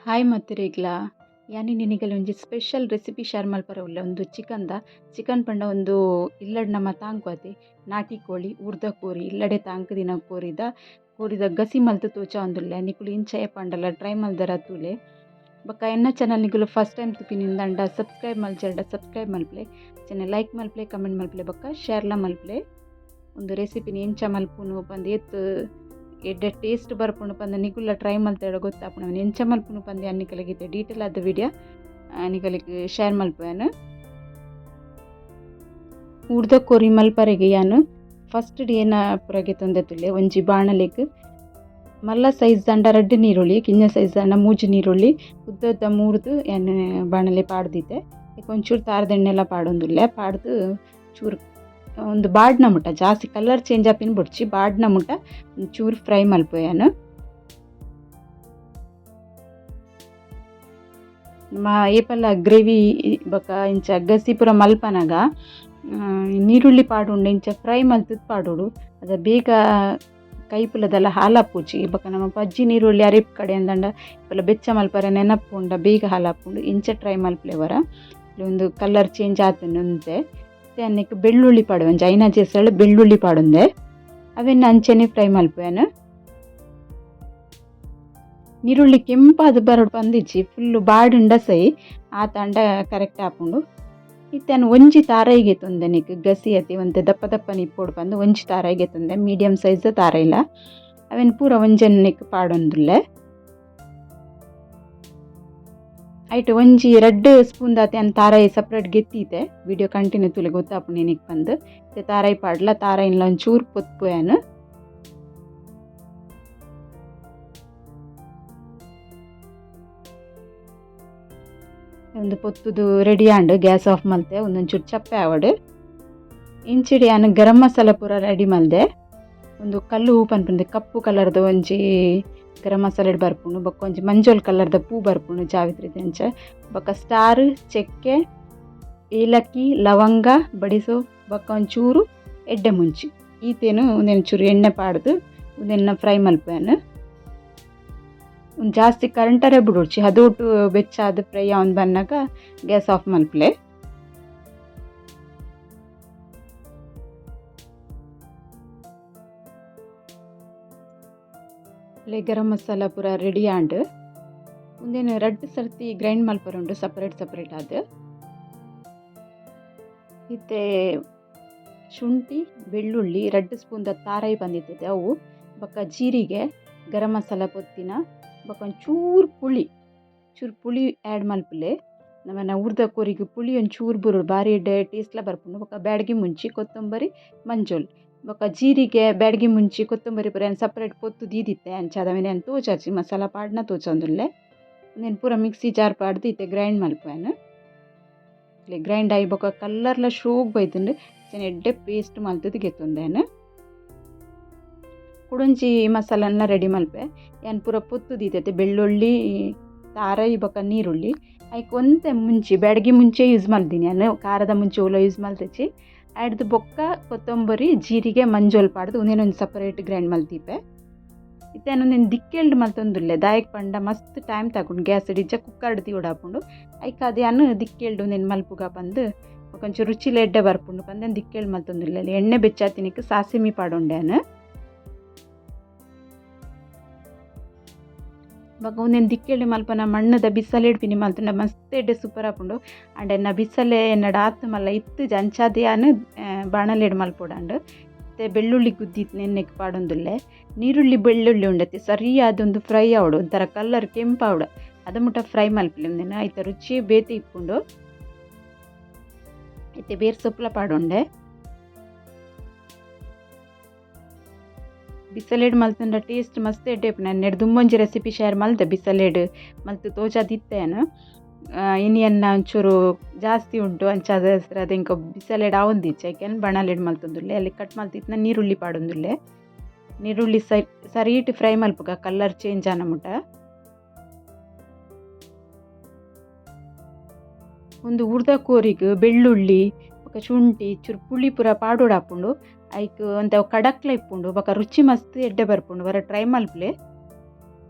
Hi ಮತ್ತಿರಿಗ್ಲ ಯಾನಿ ನಿನಿಗಲ ಒಂಜಿ special recipe share ಮಲ್ಪರೆ ಉಲ್ಲೆ ಉಂದು ಚಿಕನ್ದ ಚಿಕನ್ ಪಂಡ ಉಂದು ಇಲ್ಲಡ್ ನಮ ತಾಂಕುವತೆ ನಾಟಿ ಕೋಳಿ ಊರ್ದ ಕೋರಿ ಇಲ್ಲಡೆ ತಾಂಕುದಿನ ಕೋರಿದ ಕೋರಿದ ಗಸಿ ಮಲ್ತ್ ತೋಜಾವೊಂದುಲ್ಲೆ ನಿಕುಲು ಇಂಚ ಏಪಾಂಡಲ ಟ್ರೈ ಮಲ್ದರ ತೂಲೆ. ಬೊಕ್ಕ ಎನ್ನ ಚಾನಲ್ ನಿಕುಲು ಫಸ್ಟ್ ಟೈಮ್ ತೂಪಿನಿಂದಂಡ ಸಬ್ಸ್ಕ್ರೈಬ್ ಮಲ್ಜರ್ಡ ಸಬ್ಸ್ಕ್ರೈಬ್ ಮಲ್ಪುಲೆ, ಅಂಚನೆ ಲೈಕ್ ಮಲ್ಪುಲೆ, ಕಮೆಂಟ್ ಮಲ್ಪುಲೆ ಬೊಕ್ಕ ಶೇರ್ಲ ಮಲ್ಪುಲೆ. ಉಂದು ರೆಸಿಪಿನ್ ಎಂಚ ಮಲ್ಪುನು ಪಂದ್ ಏತ್ ಎಡ್ಡೆ ಟೇಸ್ಟ್ ಬರ್ಪುಂಡು ಪಂದ್ ನಿಕುಲ್ಲ ಟ್ರೈ ಮಲ್ತೆಡ ಗೊತ್ತಾಪುಂಡು. ಎಂಚ ಮಲ್ಪುನು ಪಂದ್ ಯಾನ್ ನಿಕಲೆಗ್ ಇತ್ತೆ ಡೀಟೇಲ್ ಆದ್ ವಿಡಿಯೋ ನಿಕಲೆಗ್ ಶೇರ್ ಮಲ್ಪುವೆನ್. ಊರ್ದ ಕೋರಿ ಮಲ್ಪರೆಗ್ ಯಾನ್ ಫಸ್ಟ್ ಏನ ಪೂರ ಗೆತೊಂದೆ ಒಂಜಿ ಬಾಣಲೆಗ್ ಮಲ್ಲ ಸೈಜ್ ದಂಡ ರಡ್ಡ್ ನೀರುಳ್ಳಿ, ಕಿನ್ನ ಸೈಜ್ ದಂಡ ಮೂಜಿ ನೀರುಳ್ಳಿ ಉದ್ದ ಉದ್ದ ಮೂರ್ದು ಯಾನ್ ಬಾಣಲೆ ಪಾಡ್ದಿತ್ತೆ. ಒಂಚೂರು ತಾರದೆಣ್ಣೆಲ ಪಾಡೊಂದುಲ್ಲೆ. ಪಾಡ್ದು ಚೂರು ಒಂದು ಬಾಡ್ನ ಮುಟ್ಟ, ಜಾಸ್ತಿ ಕಲರ್ ಚೇಂಜ್ ಆಪಿನ ಬೊಡ್ಚಿ, ಬಾಡ್ನ ಮುಟ್ಟ ಚೂರು ಫ್ರೈ ಮಲ್ಪುವೆ ಯಾನ್. ನಮ್ಮ ಏಪಲ ಗ್ರೇವಿ ಬೊಕ ಇಂಚ ಗಸಿ ಪೂರ ಮಲ್ಪನಗ ನೀರುಳ್ಳಿ ಪಾಡುಂಡು ಇಂಚ ಫ್ರೈ ಮಲ್ತದ್ ಪಾಡೊಡು. ಅದ ಬೇಗ ಕೈಪುಲದೆಲ್ಲ ಹಾಲಾಪುಜಿ. ಬೊಕ ನಮ್ಮ ಪಜ್ಜಿ ನೀರುಳ್ಳಿ ಅರಿಪ್ ಕಡೆ ಅಂದಂಡ ಇಪಲ ಬೆಚ್ಚ ಮಲ್ಪರೆ ನೆನಪುಂಡ ಬೇಗ ಹಾಲಾಪುಂಡು. ಇಂಚ ಟ್ರೈ ಮಲ್ಪುಲೆ ವರ. ಒಂದು ಕಲರ್ ಚೇಂಜ್ ಆತುಂಡು ಒಂತೆ. ಅನ್ನಕ್ಕೆ ಬೆಳ್ಳುಳ್ಳಿ ಪಾಡುವೆ ಒಂಜಿ ಐನಾಜಿ ಎಸಳು ಬೆಳ್ಳುಳ್ಳಿ ಪಾಡುಂದೆ. ಅವೆನ್ ಅಂಚನೆ ಫ್ರೈ ಮಲ್ಪುವೆನ್. ನೀರುಳ್ಳಿ ಕೆಂಪಾದ್ ಬರೊಡು ಪಂದಿಜ್ಜಿ, ಫುಲ್ಲು ಬಾಡುಂಡ ಸೈ ಆತಂಡ ಕರೆಕ್ಟ್ ಆಪುಂಡು. ಇತ್ತೆ ಯಾನ್ ಒಂಜಿ ತಾರಾಯಿ ಗೆತೊಂದೆ ನಿಕ್ ಗಸಿ ಅತಿ ಒಂತೆ ದಪ್ಪ ದಪ್ಪನೆ ಇಪ್ಪೊಡು ಪಂದ್ ಒಂಜಿ ತಾರಾಯಿ ಗೆತೊಂದೆ, ಮೀಡಿಯಂ ಸೈಜ್ ತಾರಾಯಿಲ. ಅವೆನ್ ಪೂರ ಒಂಜೆನ್ ನೆಕ್ ಪಾಡೊಂದುಲ್ಲೆ. ಐಟ್ ಒಂಜಿ ರಡ್ಡ್ ಸ್ಪೂನ್ ದಾತ್ ಯಾನ್ ತಾರಾಯಿ ಸಪ್ರೇಟ್ ಗೆತ್ತೀತೆ. ವಿಡಿಯೋ ಕಂಟಿನ್ಯೂ ತೂಲೆ ಗೊತ್ತಾಪುಂಡು ನಿನಕ್ ಪಂದ್. ಇತ್ತೆ ತಾರಾಯಿ ಪಾಡ್ಲ ತಾರಾಯಿನ್ಲ ಒಂಚೂರು ಪೊತ್ಪು ಯಾನ್. ಉಂದು ಪೊತ್ತುದು ರೆಡಿ ಆಂಡ್, ಗ್ಯಾಸ್ ಆಫ್ ಮಲ್ತೆ. ಉಂದೊಂಚೂರು ಚಪ್ಪೆ ಆವಡ್. ಇಂಚಿಡ್ ಯಾನ್ ಗರಂ ಮಸಾಲ ಪೂರ ರೆಡಿ ಮಲ್ದೆ. ಉಂದು ಕಲ್ಲು ಹೂ ಪನ್ಪುಂಡು, ಕಪ್ಪು ಕಲರ್ದ ಒಂಜಿ ಗರಂ ಮಸಾಲೆಡ್ ಬರ್ಪುಂಡು. ಬೊಕ್ಕ ಒಂಜಿ ಮಂಜೊಲ್ ಕಲರ್ದ ಪೂ ಬರ್ಪುಂಡು ಜಾವಿತ್ರಿ ಅಂಚ. ಬೊಕ್ಕ ಸ್ಟಾರ್, ಚಕ್ಕೆ, ಏಲಕ್ಕಿ, ಲವಂಗ, ಬಡಿಸೋಪ್, ಬೊಕ್ಕ ಒಂಚೂರು ಎಡ್ಡೆ ಮುಂಚಿ. ಈತೇನು ಉಂದೆನ್ ಚೂರು ಎಣ್ಣೆ ಪಾಡ್ದು ಉಂದೆನ್ನ ಫ್ರೈ ಮಲ್ಪುವೆನ್. ಉಂದು ಜಾಸ್ತಿ ಕರಂಟರೆ ಬುಡೊಡ್ಚಿ, ಹದೋಟು ಬೆಚ್ಚಾದ್ ಫ್ರೈ ಆವೊಂದು ಬನ್ನಗ ಗ್ಯಾಸ್ ಆಫ್ ಮಲ್ಪುಲೆ. ಗರಂ ಮಸಾಲ ಪೂರ ರೆಡಿ ಆಂಡ್. ಉಂದೆನ್ ರಡ್ಡ್ ಸರ್ತಿ ಗ್ರೈಂಡ್ ಮಲ್ಪರೆ ಉಂಡು ಸಪರೇಟ್ ಸಪರೇಟ್ ಆದ್. ಇತ್ತೆ ಶುಂಠಿ, ಬೆಳ್ಳುಳ್ಳಿ, ರಡ್ಡ್ ಸ್ಪೂನ್ ದ ತಾರಾಯಿ ಬಂದಿತ್ತದೆ ಅವು, ಬೊಕ್ಕ ಜೀರಿಗೆ, ಗರಂ ಮಸಾಲ ಪೊತ್ತಿನ, ಬೊಕ್ಕ ಒಂಚೂರು ಪುಳಿ, ಚೂರು ಪುಳಿ ಆ್ಯಡ್ ಮಲ್ಪುಲೆ. ನಮನ ಊರ್ದ ಕೋರಿಗೆ ಪುಳಿ ಒಂಚೂರು ಬುರೊಡು, ಬಾರಿ ಎಡ್ಡೆ ಟೇಸ್ಟ್ಲ ಬರ್ಪುಂಡು. ಬೊಕ್ಕ ಬ್ಯಾಡಗಿ ಮುಂಚಿ, ಕೊತ್ತಂಬರಿ, ಮಂಜೊಲ್, ಬೊಕ್ಕ ಜೀರಿಗೆ, ಬ್ಯಾಡಗಿ ಮುಂಚಿ, ಕೊತ್ತಂಬರಿ ಪೂರ ಯಾನ್ ಸಪ್ರೇಟ್ ಪೊತ್ತು ದೀದಿತ್ತೆ. ಅಂಚಾದ್ ಅವೆನ್ ಯಾನ್ ತೋಜಾಜಿ, ಮಸಾಲ ಪಾಡ್ನ ತೋಜೊಂದುಲ್ಲೆ. ಉಂದೆನ್ ಪೂರ ಮಿಕ್ಸಿ ಜಾರ್ ಪಾಡ್ದು ಇತ್ತೆ ಗ್ರೈಂಡ್ ಮಲ್ಪುವೆನ್. ಗ್ರೈಂಡ್ ಆಯಿ ಬೊಕ್ಕ ಕಲರ್ಲ ಶೋಕ್ ಬೈದುಂಡು. ಅಂಚನೆ ಎಡ್ಡೆ ಪೇಸ್ಟ್ ಮಲ್ತುದು ಗೆತ್ತೊಂದೆ ಯಾನ್. ಕುಡೊಂಜಿ ಮಸಾಲನ್ನ ರೆಡಿ ಮಲ್ಪೆ. ಯಾನ್ ಪೂರ ಪೊತ್ತು ದೀತತೆ ಬೆಳ್ಳುಳ್ಳಿ, ತಾರಾಯಿ ಬೊಕ್ಕ ನೀರುಳ್ಳಿ. ಐಕ್ ಒಂತೆ ಮುಂಚಿ, ಬ್ಯಾಡಗಿ ಮುಂಚೆ ಯೂಸ್ ಮಲ್ದಿನಿ ಯಾನ್, ಖಾರದ ಮುಂಚಿ ಓಲ ಯೂಸ್ ಮಲ್ತಿಜಿ. ಐಡ್ದ್ ಬೊಕ್ಕ ಕೊತ್ತಂಬರಿ, ಜೀರಿಗೆ, ಮಂಜೊಲ್ ಪಾಡ್ದು ಉಂದೆನ್ ಒಂಜಿ ಸಪರೇಟ್ ಗ್ರೈಂಡ್ ಮಲ್ತಿಪೆ. ಇತ್ತೆ ಯಾನ್ ಉಂದೆನ್ ದಿಕ್ಕೆಲ್ಡ್ ಮಲ್ತೊಂದುಲ್ಲೆ. ದಾಯೆಗ್ ಪಂಡ ಮಸ್ತ್ ಟೈಮ್ ತಾಗುಂಡು ಗ್ಯಾಸ್ ಡ್ ಇಜ್ಜ ಕುಕ್ಕರ್ಡ್ ದೀವೊಡಾಪುಂಡು. ಐಕಾದ್ ಯಾನ್ ದಿಕ್ಕೆಲ್ಡ್ ಉಂದೆನ್ ಮಲ್ಪುಗ ಪಂದ್, ಬೊಕ ಒಂಚೂರು ರುಚಿಲ ಎಡ್ಡೆ ಬರ್ಪುಂಡು ಪಂದ್ ಯಾನ್ ದಿಕ್ಕೆಲ್ಡ್ ಮಲ್ತೊಂದುಲ್ಲೆ. ಎಣ್ಣೆ ಬೆಚ್ಚಾತಿನೆಕ್ ಸಾಸಿಮಿ ಪಾಡೊಂಡೆ ಯಾನ್. ಬೊಕ ಉಂದೆನ್ ದಿಕ್ಕೆಲ್ಡ್ ಮಲ್ಪುನ ಮಣ್ಣುದ ಬಿಸಲೆಡ್ ಪಿನಿ ಮಲ್ತುಂಡ ಮಸ್ತ್ ಎಡ್ಡೆ ಸೂಪರ್ ಆಪುಂಡು. ಆಂಡ ಎನ್ನ ಬಿಸಲೆ ಎನ್ನಡ ಆತ್ ಮಲ್ಲ ಇತ್ತುಜಿ, ಅಂಚಾದ್ ಯಾನ್ ಬಾಣಲೆಡ್ ಮಲ್ಪೊಡಾಂಡ್. ಇತ್ತೆ ಬೆಳ್ಳುಳ್ಳಿ ಗುದ್ದಿತ್ತ್ ಎಣ್ಣೆಗ್ ಪಾಡೊಂದುಲ್ಲೆ. ನೀರುಳ್ಳಿ ಬೆಳ್ಳುಳ್ಳಿ ಉಂಡತೆ ಸರಿಯಾದ್ ಉಂದು ಫ್ರೈ ಆವೊಡು, ಒಂಥರ ಕಲರ್ ಕೆಂಪಾವೊಡು, ಅದ ಮುಟ ಫ್ರೈ ಮಲ್ಪುಲೆ. ಉಂದೆನ್ ಐತ ರುಚಿ ಬೇತೆ ಇಪ್ಪುಂಡು. ಇತ್ತೆ ಬೇರ್ ಸೊಪ್ಪುಲ ಪಾಡೊಂಡೆ. ಬಿಸಲೆಡ್ ಮಲ್ತುಂಡ ಟೇಸ್ಟ್ ಮಸ್ತ್ ಎಡ್ಡೆ ಇಪ್ಪುಂಡು. ಯಾನ್ ನೆಡ್ ದುಂಬೊಂಜಿ ರೆಸಿಪಿ ಶೇರ್ ಮಲ್ತೆ ಬಿಸಲೆಡ್ ಮಲ್ತ್ ತೋಜಾದಿತ್ತೆ ಯಾನ್. ಇನಿ ಎನ್ನ ಒಂಚೂರು ಜಾಸ್ತಿ ಉಂಟು ಅಂಚಾದ್ ಅದು ಎಂಕ್ ಬಿಸಲೆಡ್ ಆವೊಂದಿಜ್ಜಿ, ಐಕ್ ಯಾನ್ ಬಾಣಲೆಡ್ ಮಲ್ತೊಂದುಲ್ಲೆ. ಅಲ್ಲಿ ಕಟ್ ಮಲ್ತಿತ್ತಿನ ನೀರುಳ್ಳಿ ಪಾಡೊಂದುಲ್ಲೆ. ನೀರುಳ್ಳಿ ಸರೀಟ್ ಫ್ರೈ ಮಲ್ಪುಗ ಕಲರ್ ಚೇಂಜ್ ಆನ ಮುಟ. ಉಂದು ಊರ್ದ ಕೋರಿಗ್ ಬೆಳ್ಳುಳ್ಳಿ ಬೊಕ ಶುಂಠಿ ಚೂರು ಪುಳಿ ಪೂರ ಪಾಡೊಡಾಪುಂಡು. ಐಕ್ ಒಂತೆ ಕಡಕ್ಲ ಇಪ್ಪುಂಡು, ಬೊಕ ರುಚಿ ಮಸ್ತ್ ಎಡ್ಡೆ ಬರ್ಪುಂಡು. ವರ ಟ್ರೈ ಮಲ್ಪುಲೆ.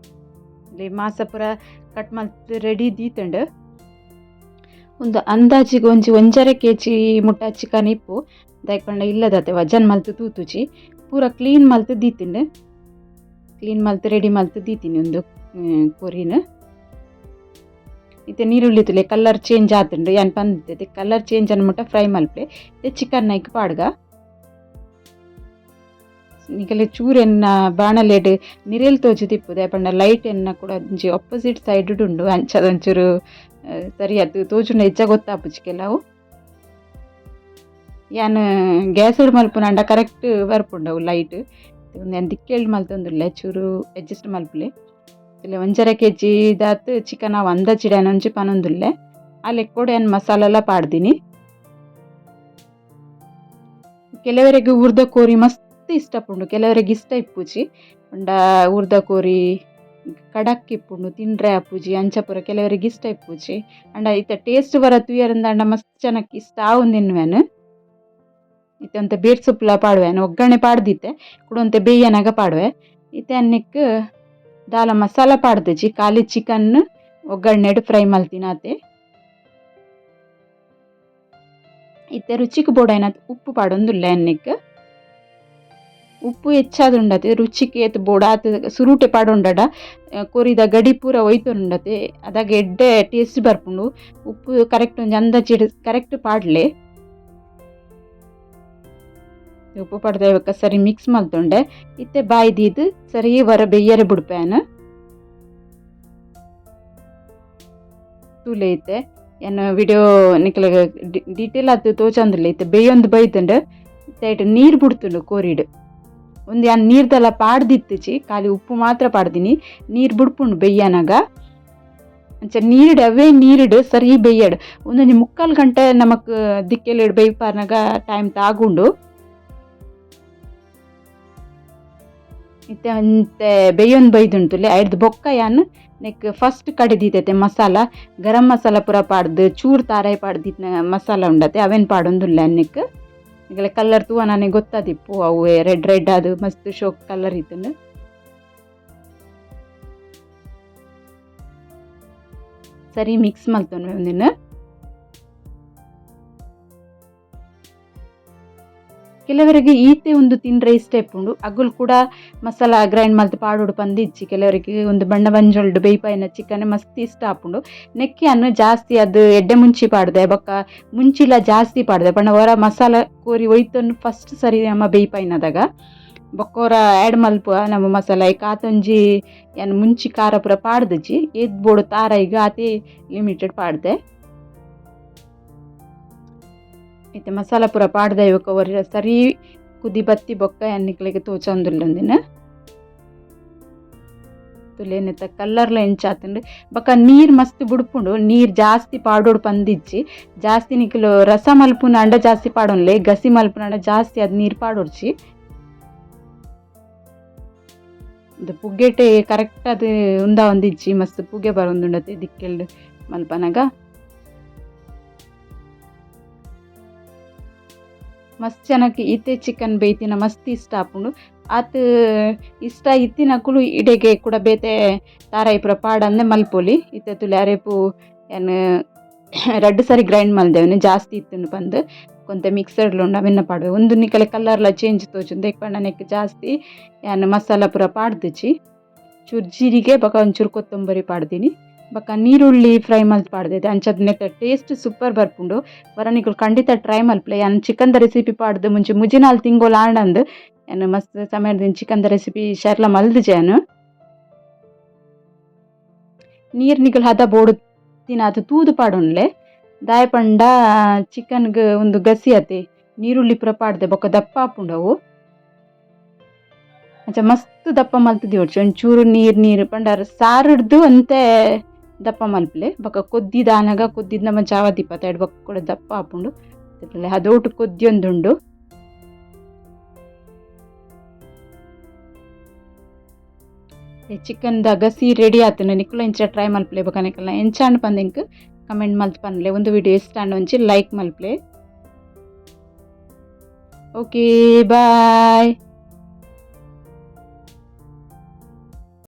ಮಾಸ ಪೂರ ಕಟ್ ಮಲ್ತ್ ರೆಡಿ ದೀತುಂಡು. ಒಂದು ಅಂದಾಜಿಗೆ ಒಂಜಿ 1.5 ಕೆಜಿ ಮುಟ್ಟ ಚಿಕನ್ ಇಪ್ಪು ದಾಯೆ ಪಂಡ ಇಲ್ಲದತೆ ವಜನ್ ಮಲ್ತ್ ತೂತುಜಿ ಪೂರ ಕ್ಲೀನ್ ಮಲ್ತ್ ದೀತಿಂಡು ಕ್ಲೀನ್ ಮಲ್ತ್ ರೆಡಿ ಮಲ್ತ್ ದೀತೀನಿ ಒಂದು ಕೊರಿನ. ಇತ್ತೆ ನೀರುಳ್ಳಿ ತುಲೆ ಕಲರ್ ಚೇಂಜ್ ಆತುಂಡು ಯಾನ್ ಪಂದಿತ್ತೆ ಕಲರ್ ಚೇಂಜ್ ಅನ್ ಮುಟ್ಟ ಫ್ರೈ ಮಲ್ಪಲೆ ಇತ್ತೆ ಚಿಕನ್ ನೈಕ್ ಪಾಡ್ಗ. ನಿಕಲೆ ಚೂರೆನ್ನ ಬಾಣಲೆಡ್ ನಿರೆಲ್ ತೋಜುದಿಪ್ಪು ದಾಯೆ ಪಂಡ ಲೈಟ್ ಎನ್ನ ಕೂಡ ಒಂಜಿ ಅಪೋಸಿಟ್ ಸೈಡ್ ಉಂಡು ಅಂಚದ ಒಂಚೂರು ಸರಿ ಅದು ತೋಜುಂಡ ಹೆಚ್ಚ ಗೊತ್ತಾಪುಜಿ ಕೆಲವು. ಯಾನ್ ಗ್ಯಾಸ್ ಮಲ್ಪುನಾಂಡ ಕರೆಕ್ಟ್ ಬರ್ಪುಂಡು ಲೈಟ್ ಯಾನ್ ದಿಕ್ಕೆಲ್ಡ್ ಮಲ್ತೊಂದುಲ್ಲೆ ಚೂರು ಅಡ್ಜಸ್ಟ್ ಮಲ್ಪುಲೆ. ಇಲ್ಲ 1.5 ಕೆಜಿ ದಾತ್ ಚಿಕನ್ ಅವು ಅಂದಾಜಿಡ್ ಯಾನ್ ಒಂಜಿ ಪನೊಂದುಲ್ಲೆ ಆ ಲೆಕ್ಕೊಡು ಯಾನ್ ಮಸಾಲೆಲ ಪಾಡ್ದಿನಿ. ಕೆಲವರೆಗ್ ಊರ್ದ ಕೋರಿ ಮಸ್ತ್ ಇಷ್ಟ ಆಪುಂಡು ಕೆಲವರೆಗ್ ಇಷ್ಟ ಇಪ್ಪುಜಿ ಪಂಡ ಊರ್ದ ಕೋರಿ ಕಡಕ್ ಇಪ್ಪುಂಡು ತಿಂಡ್ರೆ ಆಪುಜಿ ಅಂಚ ಪೂರ ಕೆಲವರೆಗ್ ಇಷ್ಟ ಇಪ್ಪುಜಿ. ಆಂಡ ಇತ್ತೆ ಟೇಸ್ಟ್ ಬರ ತೂಯರಂದಾಂಡ ಮಸ್ತ್ ಜನಕ್ ಇಷ್ಟ ಆವೊಂದಿನ್ವೆನ್. ಇತ್ತೆ ಒಂತೆ ಬೇರ್ ಸೊಪ್ಪುಲ ಪಾಡುವೆ ಒಗ್ಗರಣೆ ಪಾಡ್ದಿತ್ತೆ ಕುಡ ಒಂತೆ ಬೇಯನಾಗ ಪಾಡುವೆ. ಇತ್ತೆ ಅನ್ನೆಕ್ ದಾಲ ಮಸಾಲ ಪಾಡ್ದಿಜಿ ಖಾಲಿ ಚಿಕನ್ ಒಗ್ಗರಣೆಡ್ ಫ್ರೈ ಮಲ್ತಿನಾತೆ. ಇತ್ತೆ ರುಚಿಕ್ ಬೋಡಾಯಿನಾತ್ ಉಪ್ಪು ಪಾಡೊಂದುಲ್ಲೆ ಅನ್ನೆಕ್. ಉಪ್ಪು ಹೆಚ್ಚಾದುಂಡತೆ ರುಚಿಕ್ ಏತ್ ಬೋಡಾತ್ ಸುರುಟೆ ಪಾಡೊಂಡಡ ಕೋರಿದ ಗಡಿ ಪೂರ ಒಯ್ತೊಂಡತೆ ಅದಾಗ ಎಡ್ಡೆ ಟೇಸ್ಟ್ ಬರ್ಪುಂಡು. ಉಪ್ಪು ಕರೆಕ್ಟ್ ಒಂಜಿ ಅಂದಾಜಿಡ್ ಕರೆಕ್ಟ್ ಪಾಡ್ಲೆ. ಉಪ್ಪು ಪಾಡ್ದ ಬೊಕ್ಕ ಸರಿ ಮಿಕ್ಸ್ ಮಲ್ತೊಂಡೆ. ಇತ್ತೆ ಬಾಯಿ ದೀದ್ ಸರಿ ವರ ಬೆಯ್ಯರೆ ಬುಡ್ಪೆ ಯಾನ್. ತೂಲೆ ಇತ್ತೆ ಯಾನ್ ವಿಡಿಯೋ ನಿಕಲೆಗ್ ಡೀಟೇಲ್ ಆತ್ ತೋಜೊಂದುಲ್ಲೆ ಇತ್ತೆ ಬೇಯೊಂದು ಬೈದುಂಡು. ಇತ್ತೆ ಐಟ್ ನೀರ್ ಬುಡ್ತುಂಡು ಕೋರಿಡ್. ಉಂದು ಯಾನ್ ನೀರ್ದಲ ಪಾಡ್ದಿತ್ತುಜಿ ಖಾಲಿ ಉಪ್ಪು ಮಾತ್ರ ಪಾಡ್ದಿನಿ. ನೀರ್ ಬುಡ್ಪುಂಡು ಬೆಯ್ಯನಗ ಅಂಚ ನೀರ್ಡ್ ಅವೇ ನೀರ್ಡ್ ಸರಿ ಬೆಯ್ಯಡ್ ಉಂದೊಂಜಿ 3/4 ಗಂಟೆ ನಮಕ್ ದಿಕ್ಕೆಲೆಡ್ ಬೇಯ್ಪಾರ್ನಗ ಟೈಮ್ ತಾಗುಂಡು. ಇತ್ತೆ ಒಂತೆ ಬೇಯೊಂದು ಬೈದುಂಡು ಐಡ್ದ್ ಬೊಕ್ಕ ಯಾನ್ ನೆಕ್ ಫಸ್ಟ್ ಕಡೆದಿತ್ತೆ ಮಸಾಲ ಗರಂ ಮಸಾಲ ಪೂರ ಪಾಡ್ದು ಚೂರು ತಾರಾಯಿ ಪಾಡ್ದಿತ್ತಿನ ಮಸಾಲ ಉಂಡತೆ ಅವೆನ್ ಪಾಡೊಂದುಲ್ಲೆ ನೆಕ್. ನಿಗಲೆ ಕಲರ್ ತೂವನನೆ ಗೊತ್ತಾದಿಪ್ಪು ಅವು ರೆಡ್ ರೆಡ್ ಆದ್ ಮಸ್ತ್ ಶೋಕ್ ಕಲರ್ ಇತ್ತುಂಡು. ಸರಿ ಮಿಕ್ಸ್ ಮಲ್ತೊನ್ವೆ ಉಂದೆನ್. ಕೆಲವರಿಗೆ ಈತೆ ಒಂದು ತಿಂಡ್ರೆ ಇಷ್ಟ ಇಪ್ಪುಂಡು ಅಗುಲ್ ಕೂಡ ಮಸಾಲ ಗ್ರೈಂಡ್ ಮಲ್ತ್ ಪಾಡೊಡು ಪಂದ್ ಇಜ್ಜಿ. ಕೆಲವರಿಗೆ ಒಂದು ಬಣ್ಣ ಬಂಜೊಲ್ಡು ಬೇಯ್ಪಾಯಿನ ಚಿಕನ್ ಮಸ್ತ್ ಇಷ್ಟ ಆಪುಂಡು. ನೆಕ್ಕೆ ಯಾನ್ ಜಾಸ್ತಿ ಅದು ಎಡ್ಡೆ ಮುಂಚಿ ಪಾಡ್ದೆ ಬೊಕ್ಕ ಮುಂಚಿಲ ಜಾಸ್ತಿ ಪಾಡ್ದೆ ಪಂಡ ಒರ ಮಸಾಲ ಕೋರಿ ಒಯ್ತೊಂದು ಫಸ್ಟ್ ಸರಿ ನಮ ಬೇಯ್ಪಾಯಿನದಾಗ ಬೊಕ್ಕ ಒರ ಆ್ಯಡ್ ಮಲ್ಪುವ ನಮ್ಮ ಮಸಾಲ ಐಕ್ ಆತೊಂಜಿ ಯಾನ್ ಮುಂಚಿ ಖಾರ ಪೂರ ಪಾಡ್ದಿಜಿ ಏತ್ ಬೋಡು ತಾರಾಯಿಗ್ ಆತೆ ಲಿಮಿಟೆಡ್ ಪಾಡ್ದೆ. ಇತ್ತೆ ಮಸಾಲ ಪೂರ ಪಾಡ್ದೆ ಬೊಕ್ಕ ಒರ ಸರಿ ಕುದಿ ಬತ್ತಿ ಬೊಕ್ಕ ಯಾನ್ ನಿಕ್ಲೆಗ್ ತೋಜೊಂದುಲ್ಲೆ ಉಂದೆನ್. ತೂಲೆ ನೆತ್ತ ಕಲರ್ಲ ಎಂಚ ಆತುಂಡು ಬೊಕ್ಕ ನೀರ್ ಮಸ್ತ್ ಬುಡ್ಪುಂಡು. ನೀರ್ ಜಾಸ್ತಿ ಪಾಡೊಡು ಪಂದಿಜ್ಜಿ. ಜಾಸ್ತಿ ನಿಕುಲು ರಸ ಮಲ್ಪುನಾಂಡ ಜಾಸ್ತಿ ಪಾಡೊನ್ಲೆ ಗಸಿ ಮಲ್ಪುನಾಂಡ ಜಾಸ್ತಿ ಅದ್ ನೀರ್ ಪಾಡೊಡ್ಚಿ. ಉಂದು ಪುಗ್ಗೆಟೆ ಕರೆಕ್ಟ್ ಆದ್ ಉಂದಾವೊಂದಿಜ್ಜಿ ಮಸ್ತ್ ಪುಗೆ ಬರೊಂದುಂಡತೆ ದಿಕ್ಕೆಲ್ಡ್ ಮಲ್ಪನಗ. ಮಸ್ತ್ ಜನಕ್ ಇತ್ತೆ ಚಿಕನ್ ಬೇಯ್ತಿನ ಮಸ್ತ್ ಇಷ್ಟ ಆಪುಂಡು. ಆತ್ ಇಷ್ಟ ಇತ್ತಿನಕುಲು ಇಡೆಗೆ ಕೂಡ ಬೇತೆ ತಾರಾಯಿ ಪೂರ ಪಾಡಂದೆ ಮಲ್ಪೊಲಿ. ಇತ್ತೆ ತೂಲೆ ಅರೆಪು ಯಾನ್ ರಡ್ಡ್ ಸರಿ ಗ್ರೈಂಡ್ ಮಲ್ದೆವನೆ ಜಾಸ್ತಿ ಇತ್ತುಂಡು ಪಂದ್ ಒಂತೆ ಮಿಕ್ಸರ್ಡ್ ಉಂಡು ಅವೆನ್ನ ಪಾಡುವೆ. ಉಂದು ನಿಕಲೆ ಕಲರ್ಲ ಚೇಂಜ್ ತೋಜುಂಡು ದಾಯೆ ಪಂಡ ನೆಕ್ ಜಾಸ್ತಿ ಯಾನ್ ಮಸಾಲ ಪೂರ ಪಾಡ್ದಿಜಿ. ಚೂರು ಜೀರಿಗೆ ಬೊಕ ಒಂಚೂರು ಕೊತ್ತಂಬರಿ ಪಾಡ್ದಿನಿ. ಬೊಕ ನೀರುಳ್ಳಿ ಫ್ರೈ ಮಲ್ತ್ ಪಾಡ್ದೆತೆ ಅಂಚಾದ್ ನೆತ್ತ ಟೇಸ್ಟ್ ಸೂಪರ್ ಬರ್ಪುಂಡು. ವರ ನಿಕುಲು ಖಂಡಿತ ಟ್ರೈ ಮಲ್ಪುಲೆ. ಯಾನ್ ಚಿಕನ್ ದ ರೆಸಿಪಿ ಪಾಡ್ದು ಮುಂಚೆ ಮುಜಿನಾಲ್ ತಿಂಗೊಲು ಆಂಡಂದ್ ಯಾನ್ ಮಸ್ತ್ ಸಮಯದ ಚಿಕನ್ ದ ರೆಸಿಪಿ ಶೇರ್ಲ ಮಲ್ದಿಜೆ ಯಾನ್. ನೀರ್ ನಿಕುಲು ಹದ ಬೋಡು ತಿನಾತ್ ತೂದು ಪಾಡೊನ್ಲೆ. ದಾಯೆ ಪಂಡ ಚಿಕನ್ ಗ್ ಉಂದು ಗಸಿ ಅತೆ ನೀರುಳ್ಳಿ ಪೂರ ಪಾಡ್ದೆ ಬೊಕ್ಕ ದಪ್ಪ ಆಪುಂಡು ಅವು. ಅಂಚ ಮಸ್ತ್ ದಪ್ಪ ಮಲ್ತ್ ದೀವೊಡ್ಚಿ ಒಂಚೂರು ನೀರ್ ನೀರ್ ಪಂಡ ಸಾರುಡ್ದು ಒಂತೆ ದಪ್ಪ ಮಲ್ಪುಲೆ. ಬೊಕ್ಕ ಕೊದ್ದಿದಾನಗ ಕೊದ್ದಿದ್ ನಮ ಜಾವ ದೀಪತೆ ಐಡ್ ಬೊಕ್ಕ ಕೂಡ ದಪ್ಪ ಆಪುಂಡು. ಹದೋಟು ಕೊದ್ದಿಯೊಂದುಂಡು. ಚಿಕನ್ ದ ಗಸಿ ರೆಡಿ ಆತುಂಡು. ನಿಕುಲು ಇಂಚ ಟ್ರೈ ಮಲ್ಪುಲೆ ಬೊಕ ನಿಕಲ್ನ ಎಂಚಾಂಡ್ ಪಂದ್ ಎಂಕ್ ಕಮೆಂಟ್ ಮಲ್ತ್ ಪನ್ಲೆ. ಉಂದು ವಿಡಿಯೋ ಇಷ್ಟ ಆಂಡ ಒಂಜಿ ಲೈಕ್ ಮಲ್ಪುಲೆ. Okay bye.